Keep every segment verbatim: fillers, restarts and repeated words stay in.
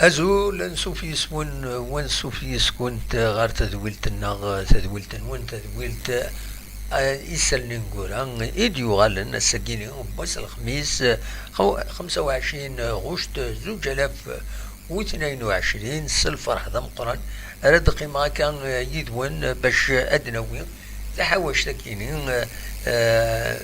Azul, ansuf yes-wen, wansuf yes-kunt ɣer tadwilt-nneɣ, tadwilt-nwen, tadwilt, eh, isallen ineggura i d-yuɣalen ass-agi-ni n wass n lexmis, xew-, xemsa u ɛecrin ɣuct zuǧ alaf u tnayen u ɛecrin, s lferḥ d ameqqran ara d-qqimeɣ akka, eh, yid-wen bac ad d-nawi taḥawact-akini, eh, eh,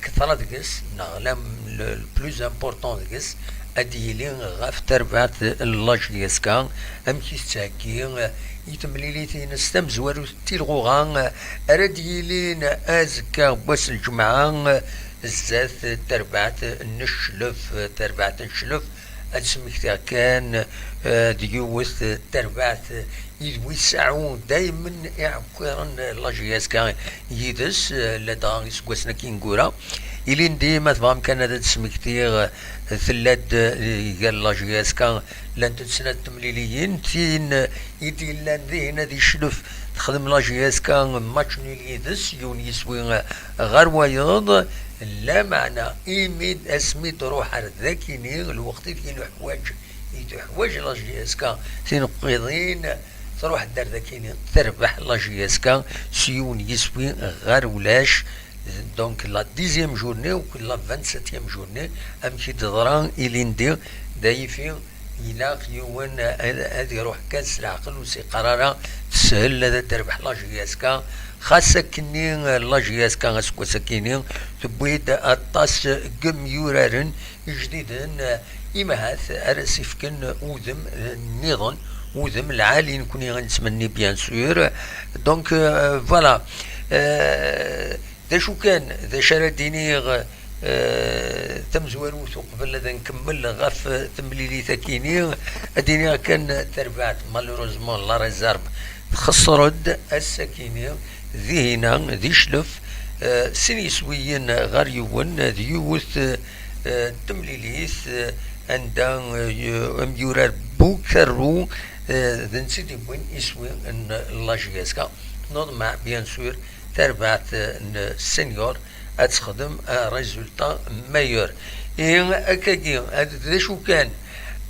kteṛ deg-s, neɣ la, le, le plus important deg-s, ad d-yili ɣef terbaɛt n la J S K, amek i tettheggi, eh, i temlilit-ines tamezwarut n tilɣuɣa, eh, ara d-yilin azekka n wass n lǧemɛa, eh, zdat terbaɛt n Cclef, eh, terbaɛt n Cclef, ad smektiɣ kan, eh, d yiwet, eh, terbaɛt, eh, i d wi seɛɛu daymen iɛekkiren, eh, la J S K yid-s, eh, ladɣa iseggasen-agi ineggura. Ilindi, ma tebɣam kan ad d-smektiɣ, eh, tella-d, eh, gar la J S K, llant-d snat temliliyin, tin, eh, i d-yellan dihin ad iclef, texdem la J S K match nul yid-s, yiwen yiswi, eh, ɣer wayeḍ, lameɛna imi d asmi d-ruḥ ar dakini, lweqt i d-yili uḥwaǧ, i d-uḥwaǧ la J S K tineqqiḍin, truḥ-d ar dakini, terbeḥ la J S K s yiwen yiswi ɣer ulac. Donc la dixième journée ou la vingt-septième journée, amek i d-teḍra ilindi, d ayifi ilaq yiwen ad, ad iruḥ kan s leɛqel, ur s-iqqar ara teshel ad terbeḥ la J S K. Xas akkenni la J S K aseggas-akini tewwi-d aṭas n yemyuraren ijdiden, eh, imahat ara s-ifken udem, eh, nniḍen, udem lɛali nekni ad nettmenni, bien sûr. Donc, euh, voilà. Euh, d acu kan, d acu ara d-iniɣ, euh, tamezwarut uqbel ad nkemmel ɣef temlilit-akini, ad d-iniɣ kan tarbaɛt, malheureusement, la réserve txeṣṣer-d ass-akini, dihina, di Cclef, eh, sin yiswiyen ɣer yiwen, d yiwet, eh, n temlilit, eh, anda, eh, y-, amyurar Bukarru, eh, d netta i d-yewwin iswi n la J S K, neḍmeɛ, bien sûr, tarbaɛt, eh, n senior, ad texdem un résultat meilleur. Ihi, akkagi, ad, d acu kan,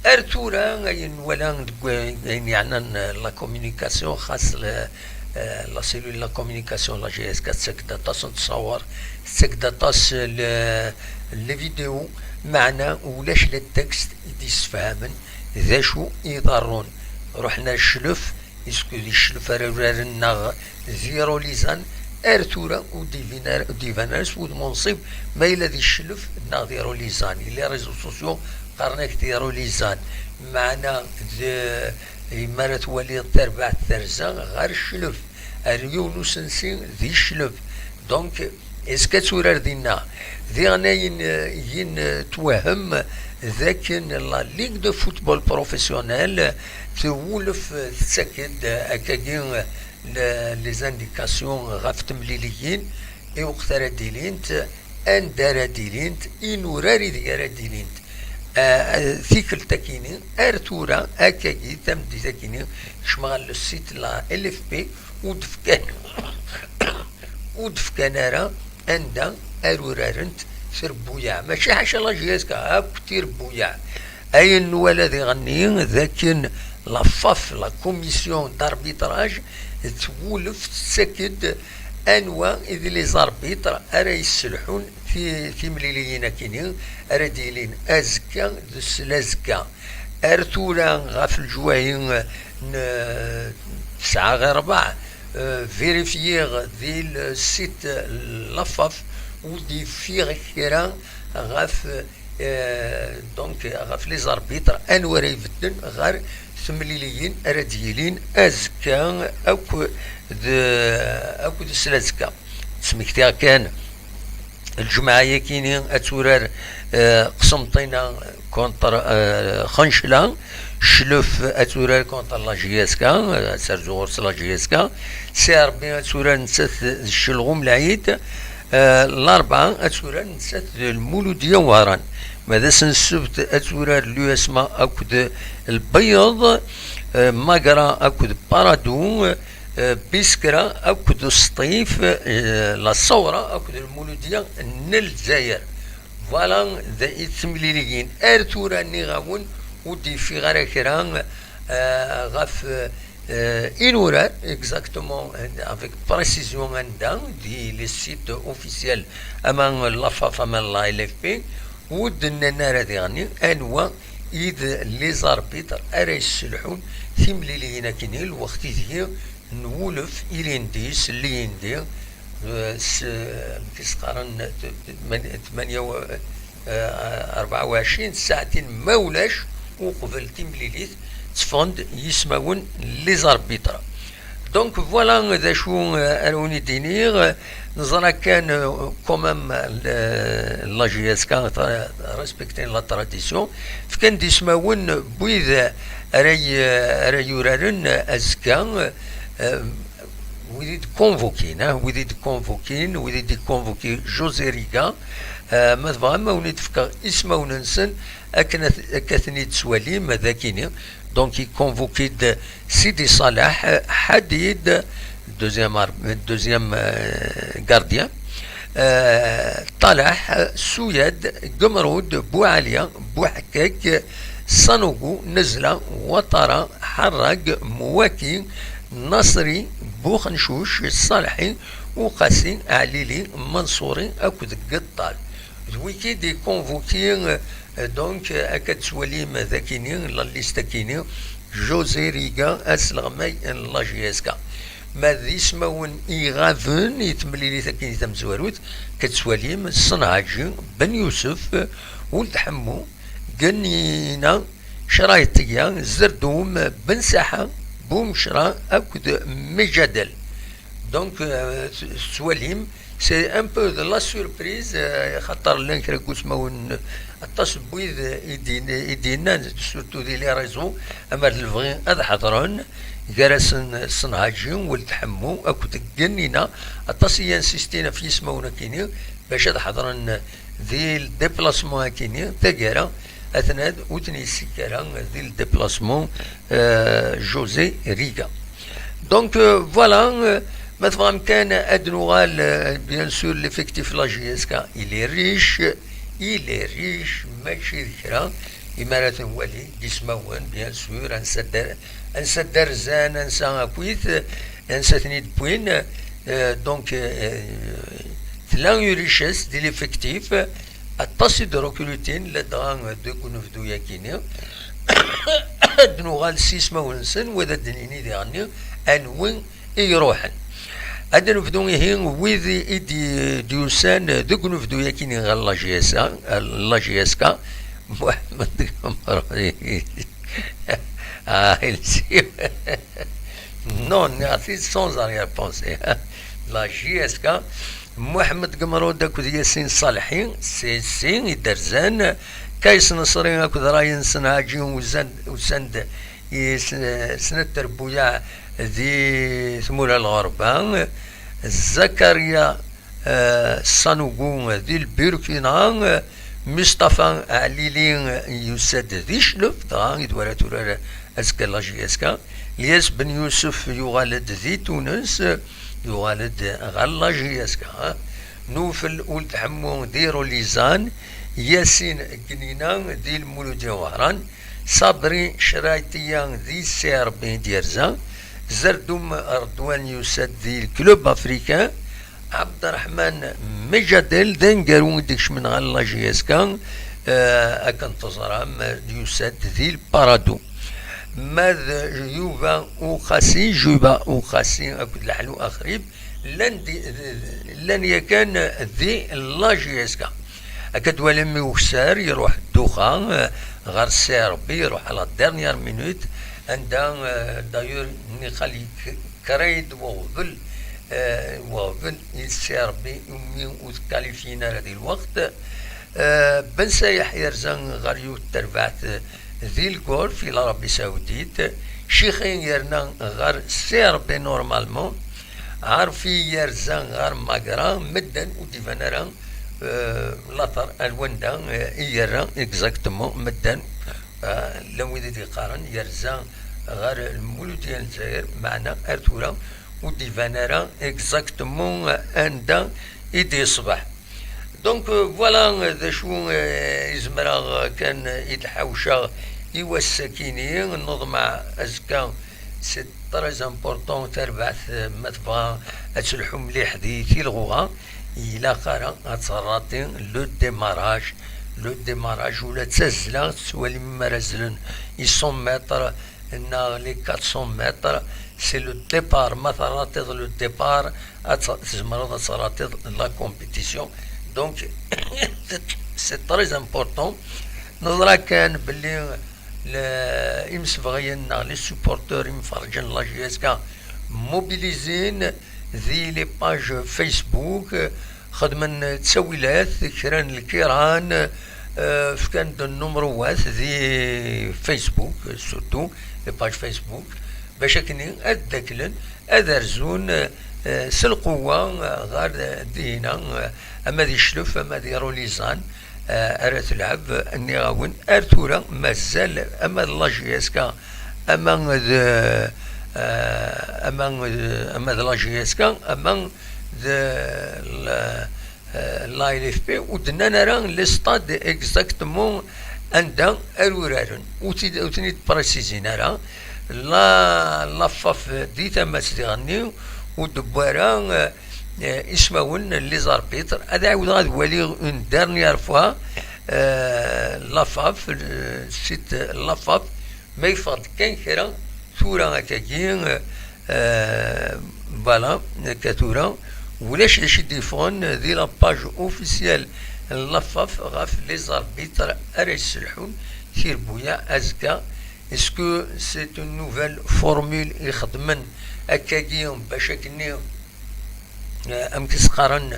ar tura, ayen nwala deg wa-, ayen yeɛnan, eh, la communication, xas la, eh, la cellule la communication, la J S K, tettak-d aṭas n ttṣawer, tettak-d aṭas, eh, le, les vidéos, meɛna ulac le texte i d-yessefhamen d acu i iḍerrun. Ruḥen ar Cclef, isku di Cclef ara uraren neɣ di Rolizan, ar tura ur d-iban ara, ur d-iban ara s wudem unṣib ma yella di Cclef neɣ di Rolizan. Yella réseaux sociaux qqaren-ak di Rolizan, meɛna d, mi ara twaliḍ tarbaɛt terza ɣer Cclef, ar yiwen usensi di Cclef. Donc, est-ce que ad turar dinna? Diɣen ayen, ayen twehhem d akken la Ligue de football professionnel twulef, tettak-d akkagi le, les indications ɣef temliliyin, i weqt ara d-ilint, anda ara d-ilint, inurar ideg ara d-ilint. Ah, tikkelt-akini, ar tura, akkagi, tameddit-akini, kecmeɣ ɣer le site la L F P, ur d-fkan, ur d-fkan ara anda ar urarent trebbuyaɛ. Mačči ḥaca la J S K, akk trebbuyaɛ. Ayen nwala diɣenni d akken la faf, la commission d'arbitrage, twulef, tettak-d anwa i d les arbitres ara yesselḥun ti-, timliliyin-akini ara d-yilin azekka d slazekka. Ar tura ɣef leǧwahi n tesɛa ɣer rebɛa, eh, vérifier di le site la faf ur d-yeffiɣ kra ɣef, eh, donc, ɣef les arbitres, anwa ara ibedden ɣer temliliyin ara d-yilin azekka akk d, akk d slazekka. Smektiɣ kan, lǧemɛa-yakini ad turar, eh, Qsenṭina contre, eh, Xencla, Cclef ad turar contre la J S K, eh, ad terzu ɣur-s la J S K, Si Ṛebbi ad turar nettat d Ccelɣum Lɛid, eh, Larebɛa ad turar nettat d Lmuludya Wehran. Ma d ass n ssebt ad turar l'U S M A akked Lbeyyeḍ, eh, Magra akked Paradu, eh, Biskra akked Sṭif, eh, La Sawra akked Lmuludya n Lezzayer. Voilà, d, i d timliliyin. Ar tura nniɣ-awen, ur d-yeffiɣ ara kra, eh, ɣef, eh, inurar, exactement, avec précision anda, di les sites officiels, ama la FAF, ama la L F P, ur d-nnan ara diɣen anwa i d les arbitres ara yesselḥun timliliyin akkenni, lweqt ideg nwulef ilindi, s liyindi, eh, s, amek i s-qqaren, t-, t-, tmanya-, tmanya u, eh, rebɛa u ɛecrin ssaɛtin, ma ulac, uqbel timlilit, tteffɣen-d yismawen n les arbitres. Donc, voilà d acu, eh, ara wen-id-iniɣ. Neẓra kan, eh, quand même, le, la J S K tra-, respecter la tradition. Fkan-d ismawen n wid ara y-, ara yuraren azekka, eh, wid i d-convoquin, eh, wid i d-convoquin, wid i d-convoquin José Riga, eh, ma tebɣam, ma wen-id-fkeɣ ismawen-nsen akken ad, akka ad ten-id-twalim d akkenni. Donc, i convoqué-d Sidi Salah, eh, Hadid, deuxième ar-, deuxième, eh, gardien, eh, Talah, Souyad, Gemroud, Boualia, Bouhakek, Sanogo, Nezla, Ouattara, Harrag, Mouaki, Nasri, Bouxenchouch, Salhi, Ouqassi, Alili, Mansouri akked Gettal. D wigi i d-iconvoqué, eh, donc, eh, akka d-tettwalim d akkenni, la liste akkenni, José Riga, asleɣmay n la J S K. Ma d ismawen iɣaben i temlilit akkenni tamezwarut, akka d-tettwalim Senhaji, Ben Youssef, Ould Hemmou, Gennina, Craytia, Zerdum, Ben Saha, Boumchra akked Mejadel. Donc, euh, s-, tettwalim, c'est un peu de la surprise, euh, xaṭer llan kra n wusmawen, aṭas n wid i d-, i d-yennan, surtout di les réseaux, amer d lebɣi ad ḥeḍren, gar-asen Senhaji, Ould Hemmou akked Gennina, aṭas i insistin ɣef yismawen akkenni bac ad ḥeḍren di le déplacement akkenni, taggara, atan-ad ur ten-yessik ara di le déplacement, euh, José Riga. Donc, euh, voilà, euh, ma tebɣam kan ad nuɣal, euh, bien sûr, l'effectif la J S K, il est riche, il est riche, mačči d kra, imi ara ten-nwali, d ismawen, bien sûr, ansa d-, ansa d-rzan, ansa akkit, ansa ten-id-wwin, euh, donc, euh, tella une richesse di l'effectif, aṭas i d-recrutin, ladɣa deg unebdu-yagi-nni. Ad nuɣal s yismawen-nsen, wa ad d-nini diɣenni anwi i iruḥen. Ad nebdu ihi wid i d-, d-yusan deg unebdu-yagi-nni ɣer la J S A, la J S K, Muḥemmed Gemrud. Ah, il si-, non, nniɣ-t-id sans arrière-pensée. La J S K, Muḥemmed Gemrud akked Yasin Salḥi, c'est si i d-rzan, Kays Nesri akked Rayen Senhaǧi usan-, usan-d i s-, snat terbuyaɛ di tmura n lɣerba, Zakaria, eh, Sanogo di Lburkina, Mustafa Ɛlili yusa-d di Ccleb, dɣa i d wara turar azekka la J S K. Lyas Ben Yusef yuɣal-d di Tunes, yuɣal-d ɣer la J S K. Nufel Uld Ḥemmu di Rulizan, Yasin Gnina di Lmuludya Wehran, Sabri Craytiya di C R B i d-yerza, Zerdum Redwan yusa-d di Club Africain, Abderrahman Mejadel d aneggaru i d-ikecmen ɣer la J S K, eh, akken teẓram, yusa-d di Parado. Ma d Yuba Uqasi, Juba Uqasi akked Leḥlu Axrib, llan di, llan yakan di la J S K. Akka d-twalim mi ukessar, iruḥ Duxa, eh, ɣer C R B, iruḥ à la dernière minute, anda, eh, d'ailleurs, nniɣ-ak krayd weɣbel, eh, weɣbel i C R B, umi ur tkalifyin ara di lweqt. Eh, Ben Sayeḥ yerza ɣer yiwet terbaɛt, eh, di lgolf i l'Arabie Saoudite. Cixi yerna ɣer C R B normalement. Ɛarfi yerza ɣer Magra. Medden ur d-iban ara, eh, later ar wanda, eh, i yerra exactement medden. Eh, llan wid i d-yeqqaren yerza ɣer Lmuludya n Lezzayer, meɛna ar tura ur d-iban ara exactement anda i d-yeṣbeḥ. Donc, euh, voilà, euh, d acu, euh, i zemreɣ, euh, kan, euh, i d-ḥawceɣ i wass-akini, neḍmeɛ azekka, c'est très important, tarbaɛt, eh, ma tebɣa ad telḥu mliḥ di tilɣuɣa, ilaq ara ad terraṭi le démarrage. Le démarrage, ula d tazzla, tettwalim mi ara zzlen i cent mètres neɣ les quatre cents mètres, c'est le départ. Ma terraṭiḍ le départ, ad t-, tzemreḍ ad terraṭiḍ la compétition. Donc, c'est très important. Neẓra kan belli le-, imsebɣiyen neɣ les supporters imferrǧen n la J S K mobilisés di les pages Facebook, xedmen ttawilat, kra n lkiran, eh, fkan-d nnumeruwat di Facebook, surtout les pages Facebook, bac akken ad ddaklen, ad rzun, eh, s lqewwa, eh, ɣer dihina, eh, ama di Cclef, ama di Rulizan, eh, ara telɛeb, nniɣ-awen, ar tura mazal, ama d la J S K, ama d, eh, ama d, ama d la J S K, ama d la, eh, la L F P, ur d-nnan ara les stades exactement anda ara uraren. Ur t-id-, ur ten-id-précisent ara. La, la F A F di tama-s diɣenni, ur d-tewwi ara, eh, eh, ismawen n les arbitres. Ad ɛiwdeɣ ad waliɣ une dernière fois, eh, la F A F, le site la F A F, ma yeffeɣ-d kan kra tura akkagi, eh, voilà, akka tura, ulac d acu i d-yeffɣen di la page officielle n la F A F ɣef les arbitres ara yesselḥun tirebbuya azekka. Est-ce que c'est une nouvelle formule i xedmen akkagi bac akkenni, eh, amek i s-qqaren,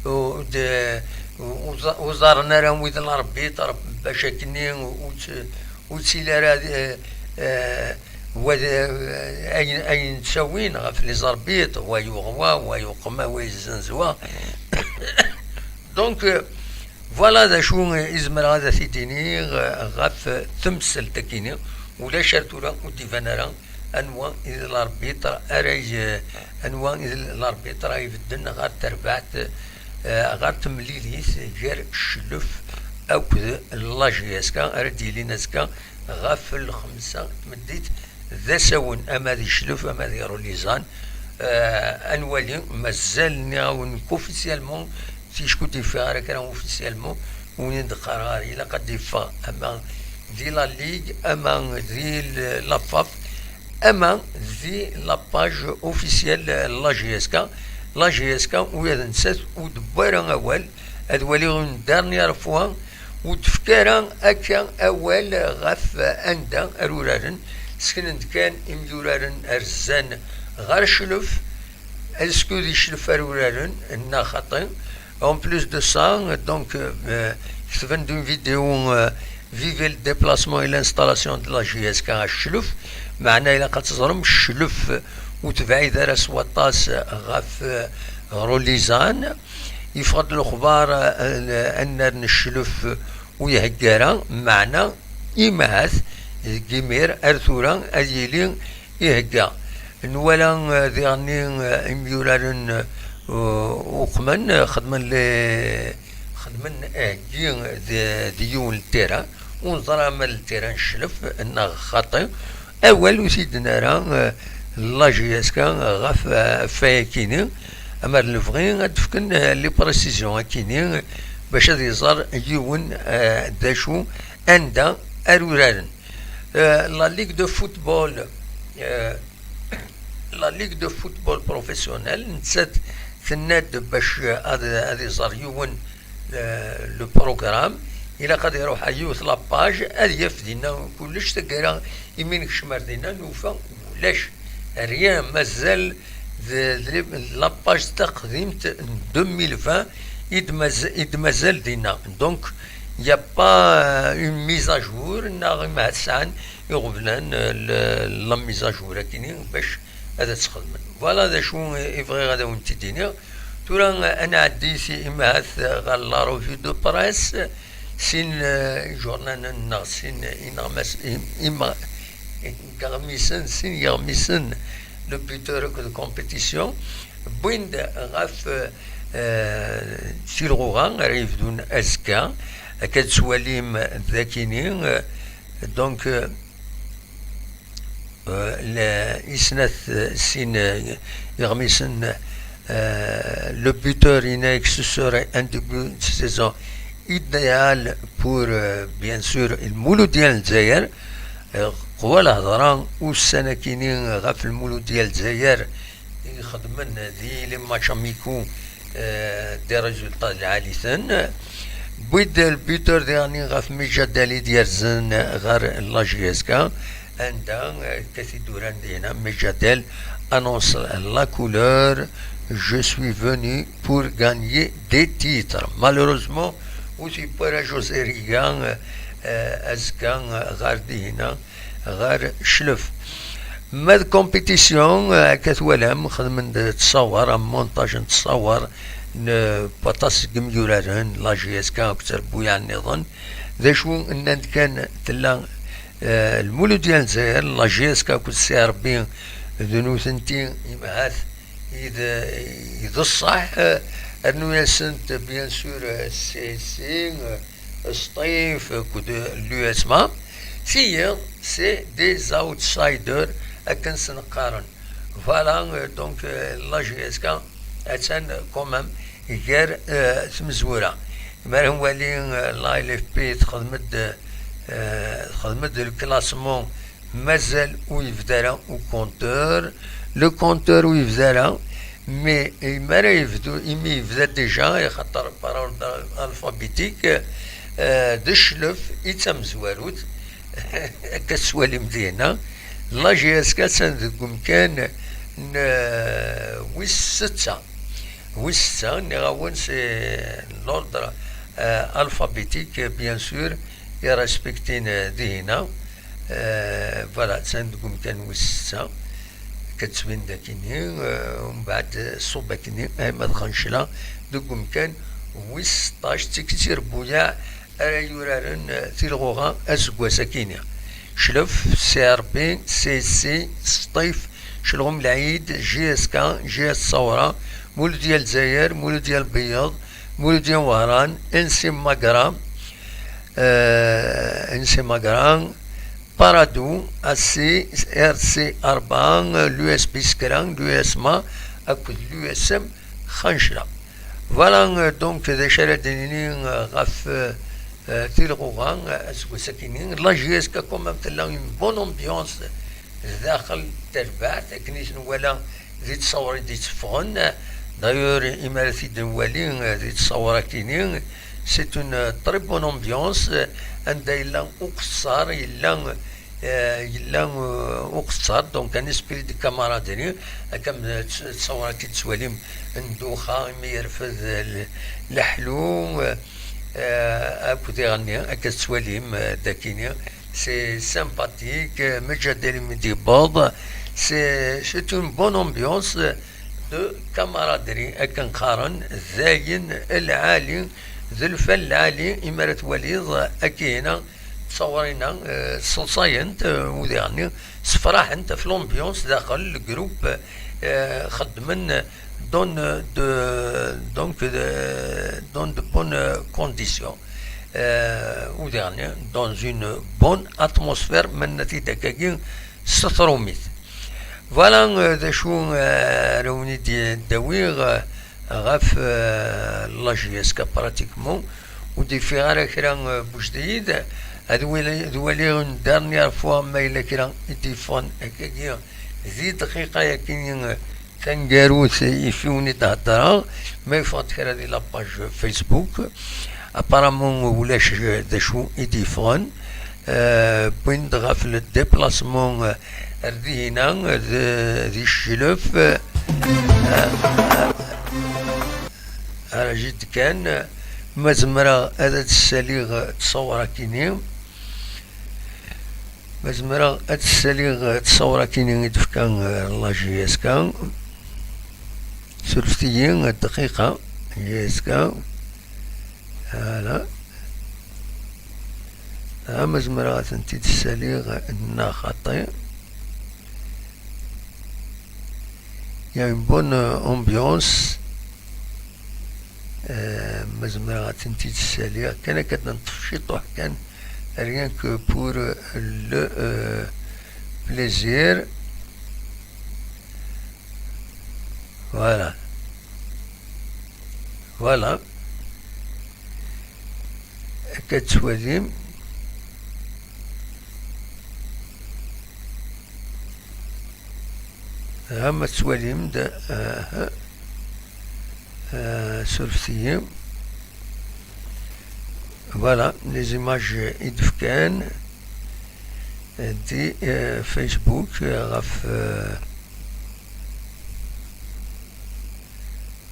ur d-, ur ẓ-, ur ẓaren ara wid n l'arbitre bac akkenni ur tt-, ur ttili ara, eh, eh, wa d-, eh, ayen, ayen ttawin ɣef les arbitres, wa yuɣ wa, wa yuqem wa, wa yezzenz wa. Donc, eh, voilà d acu i zemreɣ ad t-id-iniɣ, eh, ɣef temsalt-agi-nni. Ulac ar tura ur d-iban ara anwa i d l'arbitre ara y-, anwa i d l'arbitre ara ibedden ɣer terbaɛt, eh, ɣer temlilit gar Cclef akked la J S K ara d-yilin azekka ɣef lxemsa n tmeddit d asawen, ama di Cclef, ama di Rulizan. Eh, ad nwali, mazal nniɣ-awen nekk officiellement, ticku d-yeffeɣ ara kra officiellement, win i d-qqareɣ ara ilaq ad d-yeffeɣ, ama di la Ligue, ama di l-, la F A F, ama di la page officielle n la J S K. La J S K, ula d nettat ur d-tewwi ara awal, ad waliɣ une dernière fois, ur d-tefka ara akka awal ɣef anda ara uraren, seknen-d kan imyuraren ar zzan ɣer Cclef, est-ce que di Cclef ara uraren, neɣ xaṭi? En plus de ça, donc, euh, ketben-d une vidéo, euh, Vive le déplacement et l'installation de la J S K à Cclef. Meɛna ilaq ad teẓrem, Cclef ur tebɛid ara s waṭas ɣef, euh, Rulizan. Yeffeɣ-d lexbar, euh, annar n Cclef ur ihegga ara, meɛna imahat deg imir ar tura ad yili ihegga. Nwala, eh, diɣenni, eh, imyuraren, eh, uqmen, eh, xedmen le-, xedmen aheggi d, d yiwen n ltira, ur neẓra ma d ltira n Cclef neɣ xaṭi. Awal ur t-id-nerra, eh, la J S K ɣef, eh, ɣef wayakini, ama d lebɣi ad d-fken, eh, les précisions akini, bac ad iẓer yiwen, eh, d acu, anda ara uraren. Eh, la Ligue de football, eh, la Ligue de football professionnel, nettat tenna-d bac ad, ad iẓer yiwen, eh, le programme, ilaq ad iruḥ ar yiwet la page, ad yaf dinna kullec. Taggara, imi nekcem ar dinna, nufa ulac, rien, mazal d, d, la page taqdimt n deux mille vingt i d-maz-, i d-mazal dinna. Donc, il y a pas, euh, une mise à jour, neɣ imahat sɛan iɣeblan, euh, le-, la mise à jour akini bac ad tt-xedmen. Voilà d acu i bɣiɣ ad awen-t-id-iniɣ. Tura, euh, ad nɛeddi si imahat, euh, ɣer la revue de presse, sin, euh, iǧurnanen neɣ sin ineɣmas-, im-, im-, iɣmisen, sin yeɣmisen, le buteur akked compétition, wwin-d ɣef, euh, tilɣuɣa ara yebdun azekka. Akka d-tettwalim d akini, euh, Donc, euh, euh, les, i snat, euh, sin, euh, iɣmisen, euh, le buteur, il a que ce serait un début de saison idéal pour, euh, bien sûr, le Mouloudia Lzayer. Euh, qwa lhedra ussan akini ɣef le Mouloudia Lzayer i ixedmen di les matchs amicaux, euh, des résultats lɛali-ten. Wid lbuteur diɣen ɣef Mejadel i d-yerzen ɣer la J S K, anda, euh, akka t-id-uran dinna, Mejadel annonce la couleur: je suis venu pour gagner des titres. Malheureusement, ur t-yewwi ara José Riga, euh, azekka, euh, ɣer dinna, ɣer Cclef. Ma d compétition, euh, akka twalam, xedmen-d ttṣawer, am montage n ttṣawer n, euh, waṭas seg yimyuraren, la J S K akked trebbuyaɛ nniḍen. D acu nnan-d kan, tella, euh, Lmuludya n Lezzayer, la J S K akked C R B, d nutenti imahat i d, i d ṣṣeḥ, euh, rnu-asent, bien sûr, euh, C S C, euh, Sṭif akked l'U S M A. Tiyiḍ, c'est des outsiders, akken sen-qqaren. Voilà, euh, donc, euh, la J S K attan quand même gar, euh, tmezwura. Mi ara nwali, euh, la L F P texdem-d, euh, texdem-d le classement, mazal ur yebda ara u compteur. Le compteur ur yebda ara, mais imi ara yebdu, imi yebda déjà, axaṭer par ordre alphabétique, euh, d Cclef i d tamezwarut. Akka tettwalim dinna, la J S K attan deg umkan n, euh, wis setta. Wis setta, nniɣ-awen, c'est l'ordre, euh, alphabétique, bien sûr, i respektin, euh, dihina. Euh, voilà, attan deg umkan wis setta. Akka tettbin-d akini, euh, umbeɛd, euh, ṣṣub akini, ayma d Xancla, deg umkan wis seṭṭac, d tigi i d tirbuyaɛ ara yuraren, euh, tilɣuɣa aseggas akini. Cclef, C R B, C S C, Sṭif, Celɣum Lɛid, J S K, J S Ṣawra, Muludya Lezzayer, Muludya Lbeyyeḍ, Muludya Wehran, N C Magra, euh, N C Magra, Paradou, A C, R C Arba, l'U S B Skra, l'U S M A akked l'U S M Xancla. Voilà, euh, donc, d acu ara d-nini, euh, ɣef, euh, euh, tilɣuɣa, euh, aseggas-agi-nni. La J S K quand même tella une bonne ambiance daxel terbaɛt, akken i t-nwala di ttṣawra i d-itteffɣen. D'ailleurs, imi ara t-id-nwali, euh, di ttṣawra-agi-nni, c'est une, euh, très bonne ambiance, euh, anda yella uqeṣṣer, yella, euh, yella, euh, uqeṣṣer, donc un esprit de camaraderie, akka am, euh, tt-, ttṣawra-agi tettwalim, nduxa, imi yerfed, euh, l-, leḥlu, euh, euh, akked iɣenni, akka tettwalim, euh, dagini. C'est sympathique, euh, Mejadel imi d-yewweḍ, c'est, c'est une bonne ambiance de camaraderie, akken qqaren, dayen lɛali, d lfal lɛali, imi ara twaliḍ, akka hina, ttṣawrina, euh, sseḍsayent, euh, udiɣ-nni, sefraḥent ɣef l'ambiance daxel, le groupe, euh, xeddmen dans de, donc, de, dans de bonnes conditions. Euh, udiɣ-nni, dans une bonne atmosphère, ma nenna-t-id akkagi s trumit. Voilà, euh, d acu, euh, ara wen-id-d-awiɣ, euh, ɣef, euh, la J S K pratiquement. Ur d-yeffiɣ ara kra, euh, n ujdid. Ad wali-, ad waliɣ une dernière fois ma yella kra i d-yeffɣen akkagi di dqiqa-yagi, euh, taneggarut, yif-i wen-id-heddreɣ, ma yeffeɣ-d kra di la page Facebook. Apparemment ulac d acu i d-yeffɣen. Euh, wwin-d ɣef le déplacement, euh, ar dihina, euh, d, di Cclef, euh, euh, euh, ara jid kan, ma zemreɣ ad d-ssaliɣ ttṣawra-kini. Ma zemreɣ ad d-ssaliɣ ttṣawra-kini i d-tefka, eh, la J S K. Surfet-iyi dqiqa, J S K. Voilà. Ah, ma zemreɣ ad tent-id-ssaliɣ, neɣ xaṭi. Il y a une bonne, euh, ambiance. Euh, ma zemreɣ ad tent-id-ssaliɣ kan, akka ad neṭṭef ciṭuḥ kan Rien que pour le euh, plaisir. Voilà. Voilà. Akka tettwalim. Ha ma tettwalim-d, aha. Euh, surfet-iyi. Voilà, les images i d-fkan, euh, di euh, Facebook euh, ɣef euh,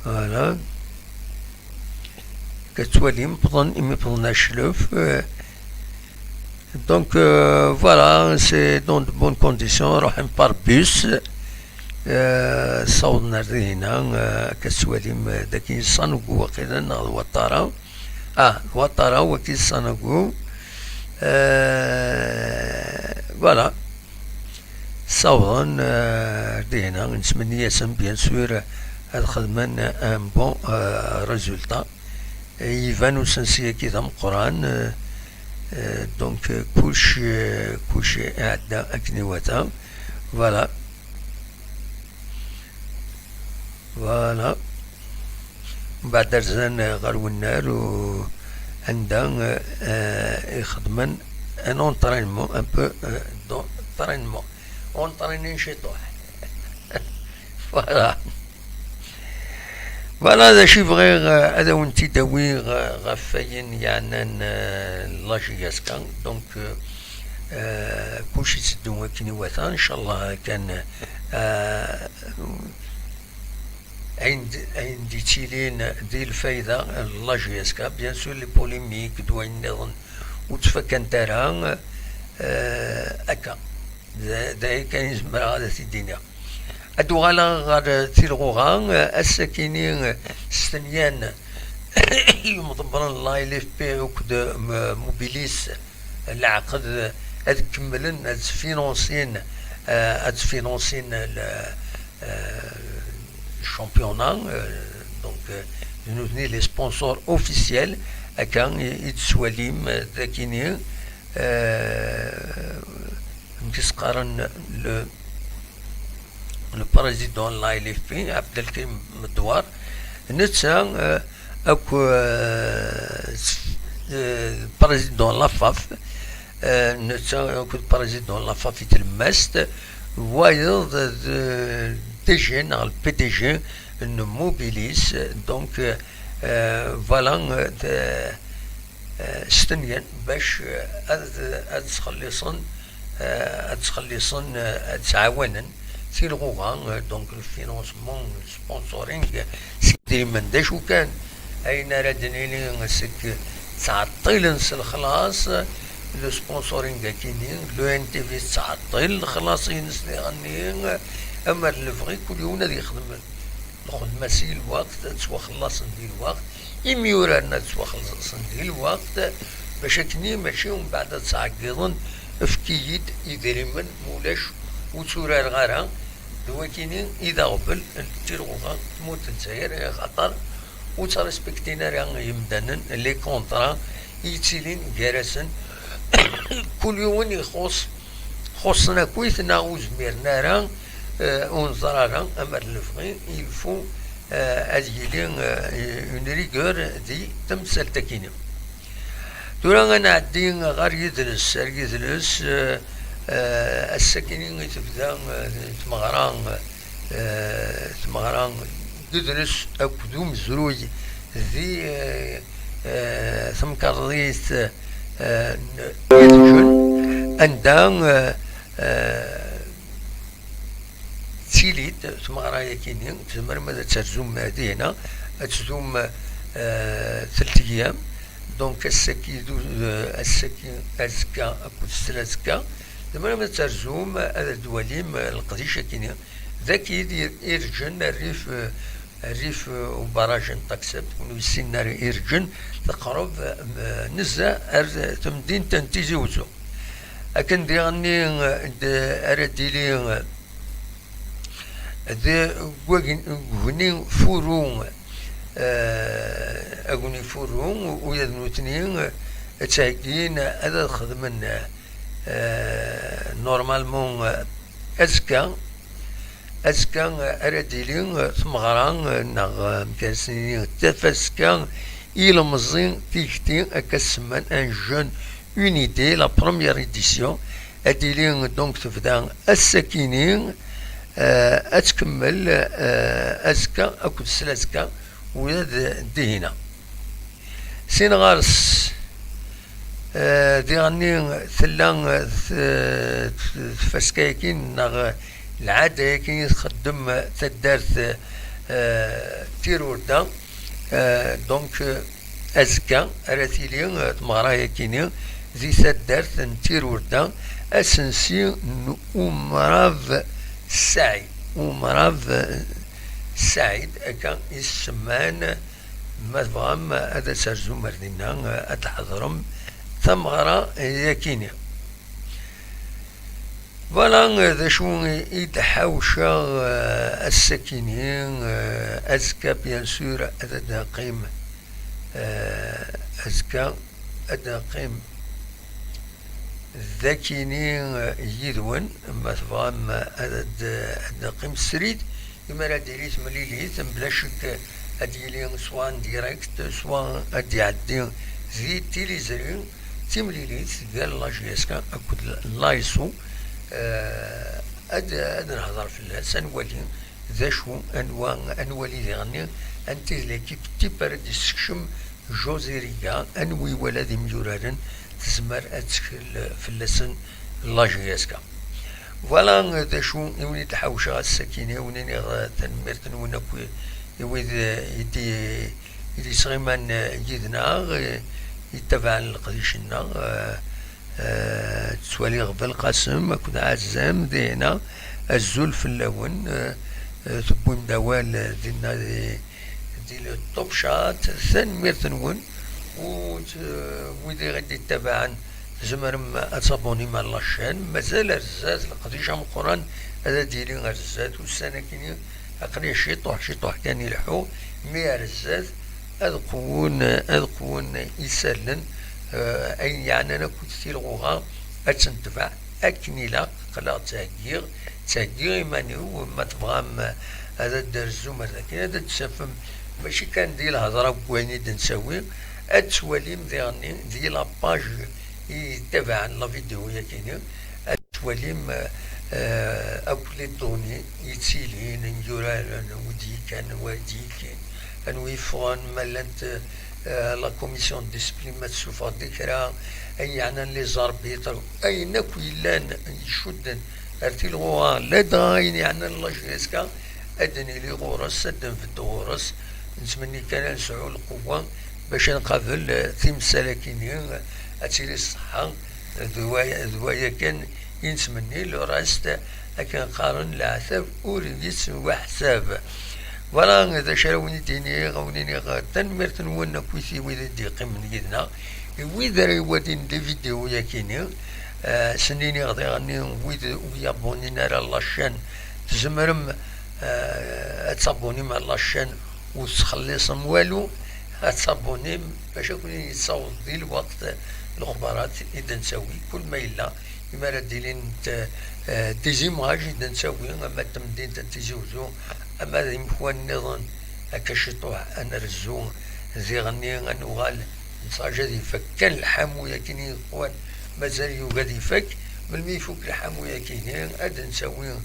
voilà. Akka tettwalim, wwḍen imi wwḍen ar cclef euh, Donc euh, voilà, c'est dans de bonnes conditions. Ruḥen par bus. Euh, ssawḍen ar dihina euh, akka tettwalim euh, daki Sanogo waqila neɣ d Ouattara. Ah, Ouattara waki Sanogo. Euh, voilà. Ssawḍen euh, ar dihina, nettmenni-asen bien sûr ad xedmen un bon euh, résultat. Iban usensi-agi d ameqqran euh, euh, donc euh, kullec euh, kullec iɛedda akken iwata. Voilà. Voilà. Mbeɛd rzan euh, ɣer wennar u anda euh, euh, ixedmen un entraînement, un peu euh, d'entraînement, entraîner ciṭuḥ. Voilà. Voilà d acu i bɣiɣ euh, ad awen-t-id-awiɣ euh, ɣef wayen yeɛnan euh, la J S K. Donc euh, euh, kullec yetteddu akken iwata, ncallah kan euh, ayen d- ayen d-yettilin di lfayda n la J S K. Bien sûr les polémiques d wayen nniḍen ur ttfakkant ara euh, akka. D d aya kan i zemreɣ ad t-id-iniɣ. Ad uɣaleɣ ɣer tilɣuɣa. Ass-akini stenyan yimḍebbren n la L F P akked Mobilis leɛqed ad kemmlen ad sfinunsin ad sfinunsin le championnat. Donc d nutni les sponsors officiels. Akka i d-tettwalim dakini. Amek i s-qqaren, le le président n la L F P, Abdelkrim Medouar, netta euh, akk euh, euh, président n la FAF, euh, netta akked président n la FAF i tlemmast, wayeḍ d D G neɣ le P D G n Mobilis. Donc euh, voilà euh, stenyan bac ad ad ttxelliṣen ad ttxelliṣen ad ttɛawanen tilɣuɣa. Donc le financement, le sponsoring, s idrimen d acu kan. Ayen ara d-nini seg ttɛeṭṭilen s lexlaṣ le sponsoring akini, le N T V tettɛeṭṭil lexlaṣ-ines diɣenni. Amer lebɣi kul yiwen ad yexdem lxedma si lweqt, ad ttwaxellaṣen di lweqt, imyuraren ad ttwaxellaṣen di lweqt, bac akkenni mačči umbeɛd ad ttɛeggiḍen efk-iyi-d idrimen, ma ulac ur tturareɣ ara. D wakini i d aɣbel n tilɣuɣa n tmurt n Lezzayer, axaṭer ur ttrespektin ara yimdanen les contrats i yettilin gar-asen. Kul yiwen ixuṣ xuṣṣen akkit neɣ ur zmiren ara, eh, ur neẓri ara, amer lebɣi ilfu eh, ad yili eh, une rigueur di temsalt-agi-nni. Tura ad nɛeddi ɣer yidles, ar yidles eh, eh, ass-agi i tebda eh, tmeɣra eh, tmeɣra n yidles akked umezruy di eh, eh, temkarḍit eh, n Yat Jeunes, anda eh, eh, ttili-d tmeɣra-yagi-nni, tzemrem ad terzum dihna, ad tdum eh, telt ayyam. Donc ass-agi d u- eh, ass-agi, azekka akked s tlazekka, tzemrem ad terzum ad d-twalim eh, leqdic-agi-nni. Dagi i d-irǧen rrif eh, rrif eh, ubaraj n Taksat, win ur yessinen ara irǧen, teqreb eh, nezzeh ar temdint n Tizi Uzzu. Akken diɣenni eh, d- ara d-tili eh, d wagni furu eh, agni furu, ula d nutni eh, ttheggin ad xedmen, eh, normalement, eh, azekka. Azekka, eh, ara d-tili, eh, tmeɣra, eh, neɣ, eh, amek ara s-nini, tafaska ilemẓi, tikti, akka semman, un jeune, une idée, la première édition. Ad d-tili, donc, tebda ass-akini, eh, ad tkemmel, eh, azekka akked sla azekka, ula d dihina. Sin ɣer-s, eh, diɣenni tella, eh, t-, t-, tfaska-yaki neɣ lɛada-yaki i txeddem taddart, eh, Tirurda. Eh, donc, eh, azekka ara tili, eh, tmeɣra-yakini di taddart n Tirurda, asensi n Umrab Saɛid. Umrab, eh, Saɛid, akka i s-semman. Ma tebɣam ad as-terzum ar dinna, ad tḥeḍrem tameɣra-yakini. Voilà, eh, d acu i d-ḥawceɣ, eh, ass-akini, eh, azekka, bien sûr, ad d-neqqim, eh, azekka ad d-neqqim d akini, eh, yid-wen. Ma tebɣam, eh, ad d-, ad d-neqqim srid, imi ara d-tili temlilit, mebla ccek, eh, ad d-yili swa en direct, swa ad d-iɛeddi di tiliẓri, d timlilit gar la J S K akked l'ASSAU, eh, ad, ad nehder fell-as, ad nwali d acu, anwa, ad nwali diɣenni, anti d l'équipe type ara d-yessekcem José Riga, anwa iwala d imyuraren tezmer ad tettkel fell-asen la J S K. Voilà d acu i wen-id-ḥawceɣ ass-akini, i wen-iniɣ, eh, tanemmirt-nwen akk i, i wid, eh, i d-, i d-yesɣiman, eh, yid-neɣ, eh, yettabaɛen leqdic-nneɣ, eh, eh, ttwaliɣ Belqasem akked Ɛezzam dihina, azul fell-awen, eh, eh, tewwim-d awal, eh, dinna di, di le Top Chat, tanemmirt-nwen, u t-, wid i ɣ-d-ittabaɛen, tzemrem ad tabunim ar la chaîne. Mazal ar zdat leqdic ameqqran, ad d-yili ar zdat ussan-akini, aql-i ciṭuḥ, ciṭuḥ kan i leḥḥuɣ, mi ar zdat ad qewwen, ad qewwen isallen, eh, ayen yeɛnan akked tilɣuɣa, ad tentbeɛ akken ilaq. Aql-aɣ ttheggiɣ, ttheggiɣ iman-iw, ma tebɣam ad d-terzum ar dakin, ad d-tafem, mačči kan di lhedra n wayen i d-nettawi, ad twalim diɣenni di la page i yettabaɛen la vidéo-yakini, ad twalim, eh, akk les données yettilin, n yuraren, wi d-yekkan, wa d-yekkin, anwi yeffɣen, ma llant, eh, la commission de discipline ma tessufeɣ-d kra, ayen yeɛnan les arbitres, ayen akk yellan icudden ar tilɣuɣa, ladɣa ayen yeɛnan la J S K, ad d-nili ɣur-s, ad d-nbedd ɣur-s. Nettmenni kan ad nesɛu lqewwa bac ad nqabel, eh, timsal-akini, ad tili ṣṣeḥḥa, d waya, d waya kan i nettmenni. Le reste, akken qqaren, leɛtab ur yettwaḥsab. Voilà d acu ara wen-id-iniɣ, ad wen-iniɣ tanemmirt-nwen akkit i wid i d-yeqqimen yid-neɣ, i wid ara iwalin di vidéo-yakini. Eh, sen-iniɣ diɣenni, wid ur yabunin ara la chaîne, tzemrem, eh, ad tabunim ar la chaîne, ur tettxelliṣem walu, ad tabunim bac ad ken-yettaweḍ di lweqt lexbarat i d-nettawi kul ma yella, imi ara d-ilint, eh, des images i d-nettawi, ama d temdint n Tizi Uzzu, ama d imekwan nniḍen, akka ciṭuḥ ad nrezzu diɣenni, ad nuɣal nettṛaǧu ad ifak kan lḥamu-yakini yeqwan, mazal yugi ad ifak. Melmi ifuk lḥamu-yakini, ad d-nettawi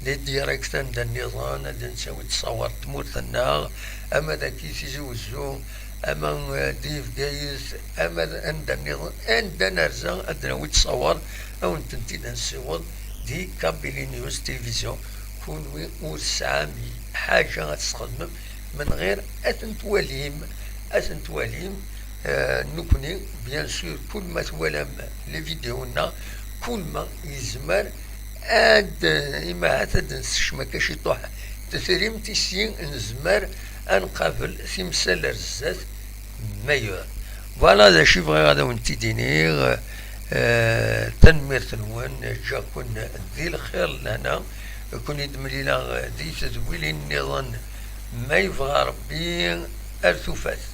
des directs anda nniḍen, ad d-nettawi ttṣawar n tmurt-nneɣ, ama d aki Tizi Uzzu, ama, eh, di Bgayet, ama d anda nniḍen, anda nerza ad d-nawi ttṣawar, ad wen-tent-id ad nessiweḍ di Kabylie News Télévision. Kunwi ur tesɛam ḥaǧa ad tesxedmem من غير ad ten-twalim, ad ten-twalim. Eh, nekkni, bien sûr, kul ma twalam les vidéos-nneɣ, kul ma yezmer ad, eh, imahat ad d-nessekcem akka ciṭuḥ tetrimt, ici nezmer ad nqabel timsal ar zdat meilleures. Voilà d acu i bɣiɣ ad awen-t-id-iniɣ. Eh, tanemmirt-nwen, ǧǧiɣ-ken di lxir lehna, ad ken-id-mlileɣ di tedwilin nniḍen, ma yebɣa Rebbi, ar tufat.